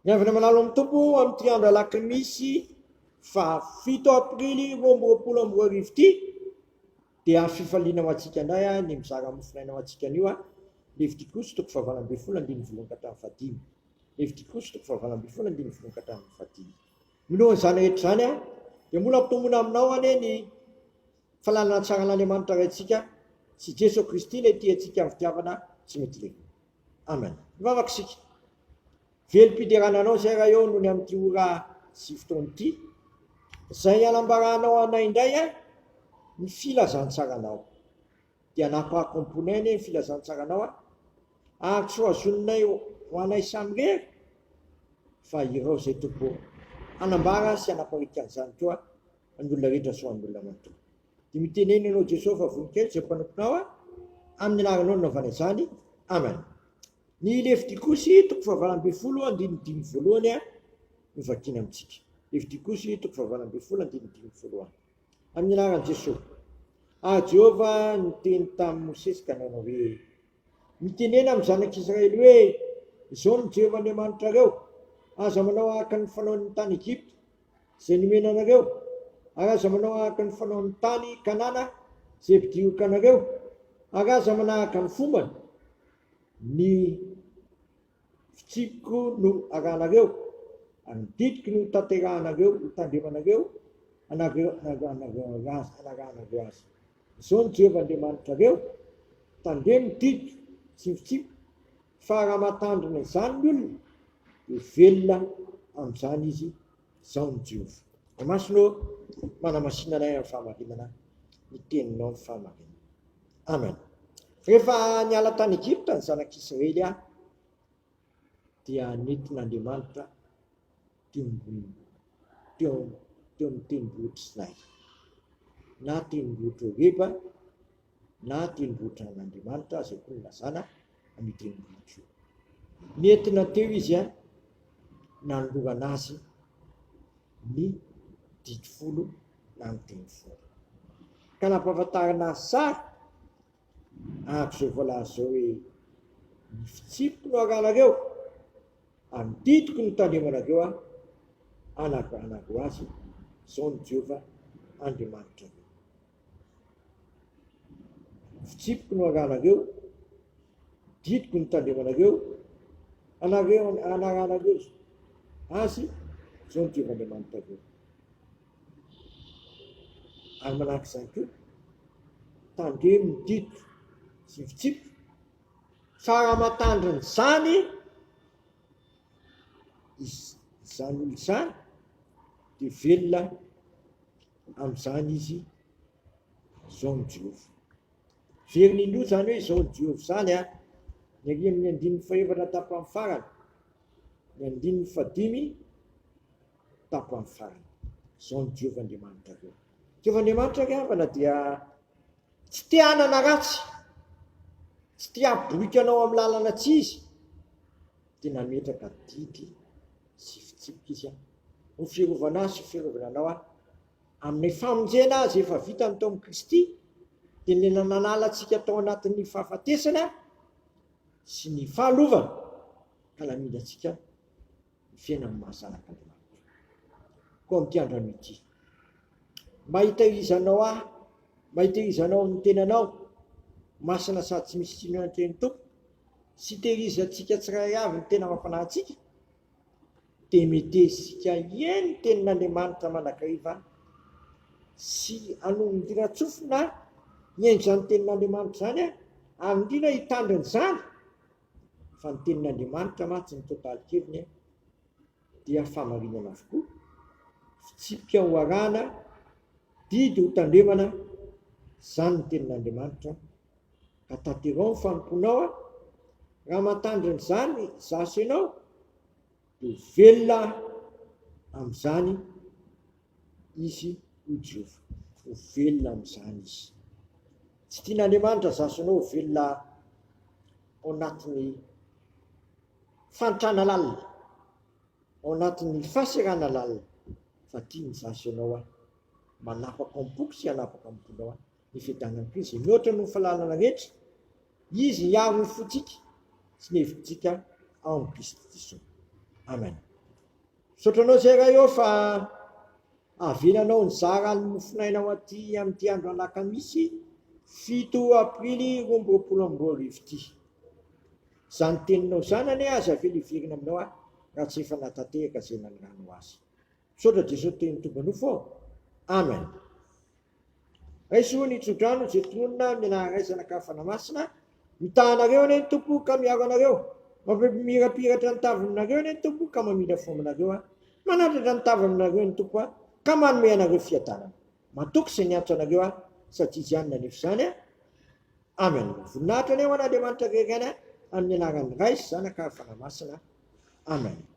Miavona manalo amin'ny Tompo amin'ity andro alakamisy faha-7 aprily 2022 ity dia fifaliana ho antsika indray ny mizara mofonaina ho antsika anio Levitikosy toko faha-18 andininy voalohany ka hatramin'ny fahadimy. Levitikosy toko faha-18 andininy voalohany ka hatramin'ny fahadimy. Milohan'izany rehetra izany dia mbola ampitomboina aminao anie ny fahalalana tsara an'Andriamanitra Raintsika sy Jesoa Kristy ilay tia antsika amin'ny fitiavana tsy mety levona. Amen. Mivavaka isika. Velom-piderana anao izay Ray ô noho ny amin'ity ora sy fotoana ity izay anambaranao anay indray a ny filazantsaranao. Dia anapahako am-ponay anie ny filazantsaranao a ary tsy ho azoninay ho anay samirery fa ireo izay Tompo hanambara sy hanaparika an'izany koa ny olona rehetra sy ho an'ny olona manontolo. Dia mitenena ianao Jesoa fa vonon-kely izay mpanomponao aho, amin'ny anaranao no nanaovana izany. Amen. Ny Levitikosy toko fahavalo ambin'ny folo andininy dimy voalohany no vakiana amintsika. Levitikosy toko fahavalo ambin'ny folo andininy dimy voalohany. Amin'ny anaran'i Jesoa. Ary Jehovah niteny tamin'i Mosesy ka nanao hoe, Mitenena amin'ny zanak'Israely hoe, Izao no Jehovah Andriamanitrareo, aza manao araka ny fanaon'ny tany Egypta, izay nomena anareo, ary aza manao araka ny fanaon'ny tany Kanana izay ampidiriko anareo, ary aza manaraka ny fombany. Ny fitsipiko no arahanareo, ary ny didiko no tanterahanareo hotandremanareo, hanarahanareo azy. Izao no Jehovah Andriamanitrareo, Tandremo ny didiko sy ny fitsipiko, fa raha mahatandrina izany ny olona, dia ho velona amin'izany izy, Izao no Jehovah. Ry Masina ô, manamasina anay amin'ny fahamarinana, ny teninao ny fahamarinana. Amen. Rehefa niala tany Egypta ny zanak'Israely dia nentin'Andriamanitra teo ambony teo teo amin'ny tendrombohitr'i Sinay, na tendrombohitr'i Horeba, na tendrombohitra an'Andriamanitra, izay koa nilazana an'io tendrombohitra io. Nentina teo izy nanolorana azy ny didy folo na ny teny folo. Ka nampahafantarina azy tsara araka izao voalaza izao hoe ny fitsipiko no arahanareo ary ny didiko no tandremanareo aho anareo azy, izao no Jehovah Andriamanitrareo. Ny fitsipiko no arahanareo, didiko no tandremanareo, anareo anarahanareo azy, izao no Jehovah Andriamanitrareo. Ary manahaka izany koa, tandremo ny didiko sy ny fitsipiko, fa raha mahatandrina izany izany olona izany, dia velona amin'izany izy, izao no Jehovah. Veriny indroa izany hoe izao no Jehovah izany an, ny ary amin'ny andininy fahefatra tapany farany, ny andininy fahadimy tapany farany. Izao no Jehovah Andriamanitrareo. Jehovah Andriamanitra ry havana dia tsy te hanana ratsy, tsy te hampiboriaka anao amin'ny lalana tsy izy, dia nametraka didy sy fitsipika izy ho fiarovana ahy sy ho fiarovana anao aho amin'ny famonjena azy efa vitany tao amin'i Kristy, dia ny nanala antsika tao anatin'ny fahafatesana sy ny fahalovana ka namindra antsika ny fiainan'ny maha zanak'Andriamanitra. Koa amin'ity andro anio ity, mba hitahirizanao ahy, mba hitahirizanao ny tenanao, masina sady tsy misy tsiny eo anatrehan'ny Tompo, sy hitehirizantsika tsirairay avy ny tena amam-panahintsika, dia metezitsika hihaino ny tenin'Andriamanitra mandrakariva sy hanongiran-tsofina hihaino izany tenin'Andriamanitra izany ary indrindra hitandrina izany fa ny tenin'Andriamanitra mantsy ny totalin-keviny dia fahamarinana avokoa, fitsipika ho arahana, didy ho tandremana, izany ny tenin'Andriamanitra ka tanterao ny fanompoanao aho, raha mahatandrina izany izaho sy ianao dia ho velona amin'izany izy hoy Jehovah, ho velona amin'izany izy. Tsy tian'Andriamanitra izaho sy ianao ho velona ao anatin'ny fahantrana lalina, ao anatin'ny fahaserana lalina, fa tiany izaho sy ianao aho manapaka am-poko sy hanapaka am-ponao aho ny fiadanan'i Kristy izay mihoatra noho ny fahalalana rehetra, Izy hiaro ny fontsika sy ny hevintsika ao amin'i Kristy Jesoa. Amen. Misaotra anao izay Ray ô fa avelanao nizara ny mofonainao aty amin'ity andro alakamisy 7 aprily 2022 ity. Izany teninao izany anie aza avela hiverina aminao aho raha tsy efa natanteraka izay naniranao azy. Misaotra Jesosy teny tonga nofo ô. Amen. Raiso ny tsodrano izay tononina amin'ny anaran'ny Ray, Zanaka, Fanahy Masina. Mitaha anareo anie ny Tompo ka miaro anareo. Mampimirapiratra ny tavany aminareo anie ny Tompo ka mamindra fo aminareo. Manandratra ny tavany aminareo ny Tompo ka manome anareo fiadanana. Matoky izay niantso anareo aho sady Izy ihany nanefa izany. Amen. Voninahitra anie ho an'Andriamanitra irery ihany amin'ny anaran'ny Ray sy Zanaka ary Fanahy Masina. Amen.